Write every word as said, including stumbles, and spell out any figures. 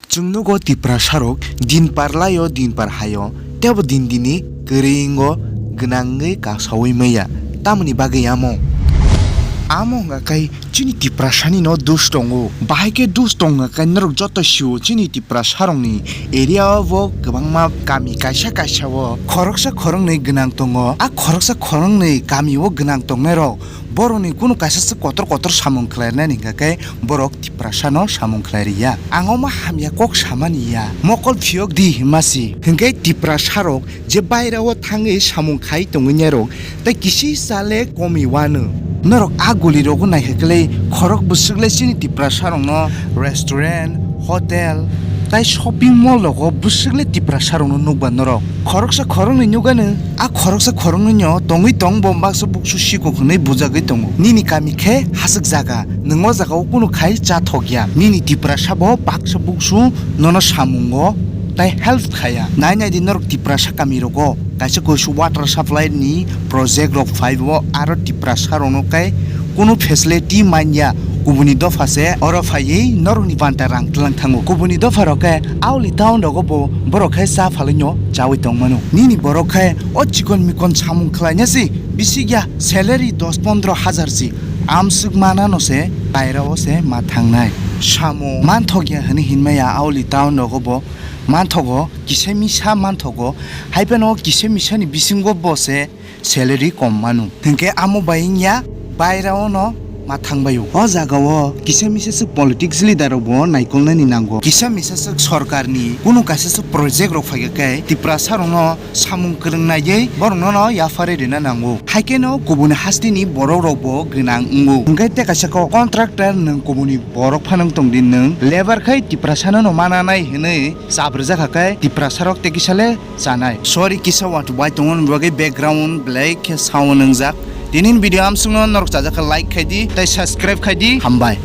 Chwng nugo Tiprasarok din par laio, din par haio, tebo din dini kwrwi wngo, gwnangwi kasaui maya. Tamoni bagwi amo? Amo wngkha khe chini Tiprasani no dos tongo. Bahai khe dos tongkha khe norok joto sio chini Tiprasarokni area o bo kwbangma kami kaisa kaisa o khoroksa khoroknwi gwnang tongo. A khoroksa khoroknwi kami o gwnang tongnairok borokni kunu kaisa se kotor kotor samung khlainani hwnkha khe borok Tiprasano samung khlai rwya. Ang omo hamya kok samani ya, mokol phiyok di hinma si. Hwnkhe Tiprasarok je bairao thangwi samung khai tongwi nairok tei kisi sale komi wano. Norok a guli rogo naikha khlai khorok bwswk le chini Tiprasarokno restaurant, hotel, tai shopping mall rogo bwswk le Tiprasarokno nukba norok. Khoroksa khoroknwi nukgano, a khoroksa khoroknwino tongwi tong bo baksa buksu sikok hwnwi bujagwi tongo. Nini kami khe haswk jaga, nwng o jagao kunu khai cha thokya. Nini Tiprasa bo baksa buksu nono samungo tai help khaya. Nai nai di norok Tiprasa kami rogo kaisa koisu water supply ni project rok phai bo aro Tiprasa rokno kai kunu facility manya. Kubuni dopha se oro phaiwi norokni banta rang tlang thango. Kubuni dopha rok khe auli town rogo bo borok khe cha phalwino chawi tongmano. Nini borok khe o chikon mikon samung khlaina si bisik ya, salary dos pondro hajar si amswk manano se bairao se ma thangnai. Samung manthok ya hwnwi hinmaya auli town rogo bo manthogo, kisa misa manthogo, hai phano kisa misani bisingo bo se salary kom manu. Hwnkhe amo bai wngya bairao no ma thangbaio. O jagao kisa misa swk politics leader rok bo naikolnani nango. Kisa misa swk sorkarni kunu kaisa swk project rok phaikha khe Tiprasa rokno samung kwrwng naiwi borokno no yapharwi rwna nango. Hai kheno kubuni hasteni borok rok bo gwnang wngo. Hwnkhe tei kaisa kok contractor nwng kubuni borok phano wng tong di, nwng labour khai Tiprasa no no mana nai hwnwi chabrwjak kha khe Tiprasa rok tei kisa le chanai. Sorry, kisa watu bai tongo ni bagwi background belai khe sound wngjak. Tini ni video amsukno norok chajak khe like khai di tei subscribe khai di. Hambai.